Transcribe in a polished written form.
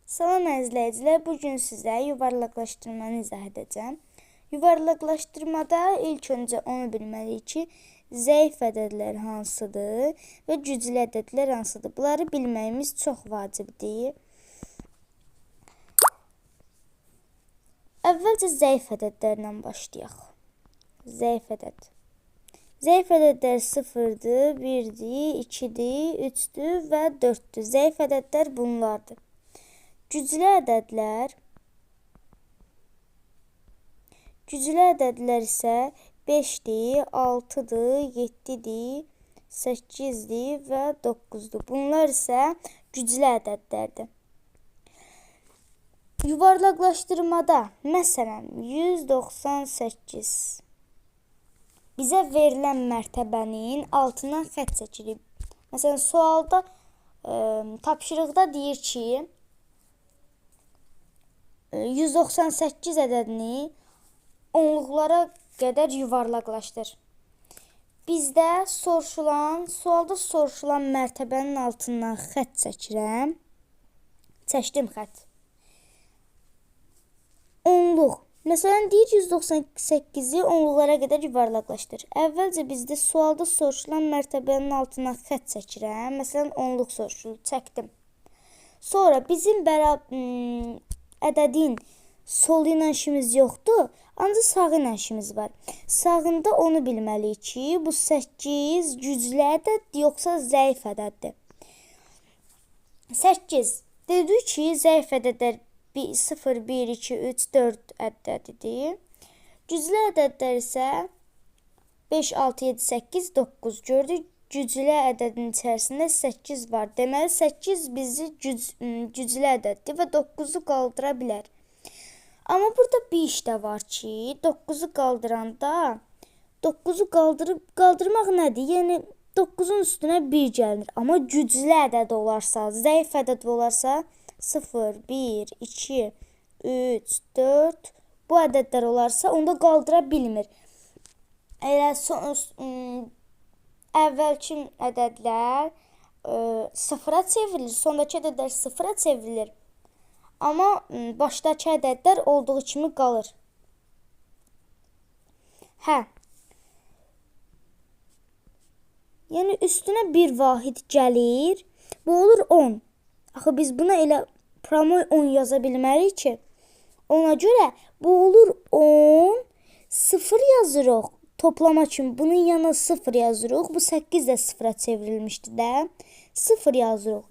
Salam əzizləyicilər, bu gün sizə yuvarlaqlaşdırmanı izah edəcəm. Yuvarlaqlaşdırmada ilk öncə onu bilməliyik ki, zəif ədədlər hansıdır və güclü ədədlər hansıdır. Bunları bilməyimiz çox vacibdir. Əvvəlcə zəif ədədlərlə başlayaq. Zəif ədəd. Zəif ədədlər 0-dır, 1-dir, 2-dir, 3-dür və 4-dür. Zəif ədədlər bunlardır. Güclü ədədlər isə 5-dir, 6-dır, 7-dir, 8-dir və 9-dur. Bunlar isə güclü ədədlərdir. Yuvarlaqlaşdırmada məsələn 198 bizə verilən mərtəbənin altından xətt çəkirik. Məsələn sualda, tapşırıqda deyir ki, 198 ədədini onluqlara qədər yuvarlaqlaşdır. Bizdə sualda soruşulan mərtəbənin altından xətt çəkirəm. Çəkdim xətt. Onluq. Məsələn, deyir 198-i onluqlara qədər yuvarlaqlaşdır. Əvvəlcə bizdə sualda soruşulan mərtəbənin altından xətt çəkirəm. Məsələn, onluq soruşulur. Çəkdim. Sonra bizim ədədin solu ilə işimiz yoxdur, ancaq sağı ilə işimiz var. Sağında onu bilməliyik ki, bu 8 güclü ədəddir, yoxsa zəif ədəddir. 8. Dedik ki, zəif ədədlər 0, 1, 2, 3, 4 ədədidir. Güclü ədədlər isə 5, 6, 7, 8, 9. Gördük, güclü ədədin içərisində 8 var. Deməli, 8 bizi güclü ədəddir və 9-u qaldıra bilər. Amma burada bir iş də var ki, 9-u qaldıranda 9-u qaldırmaq nədir? Yəni, 9-un üstünə 1 gəlinir. Amma güclü ədəd olarsa, zəif ədəd olarsa 0, 1, 2, 3, 4 bu ədədlər olarsa, onda qaldıra bilmir. Elə əvvəlki ədədlər sıfıra çevrilir, sondakı ədədlər sıfıra çevrilir. Amma başdakı ədədlər olduğu kimi qalır. Hə. Yəni üstünə bir vahid gəlir. Bu olur 10. Axı biz buna elə pramoy 10 yaza bilmərik ki. Ona görə bu olur 10, 0 yazırıq. Toplama üçün bunun yanına 0 yazırıq. Bu 8 də sıfıra çevrilmişdi də. 0 yazırıq.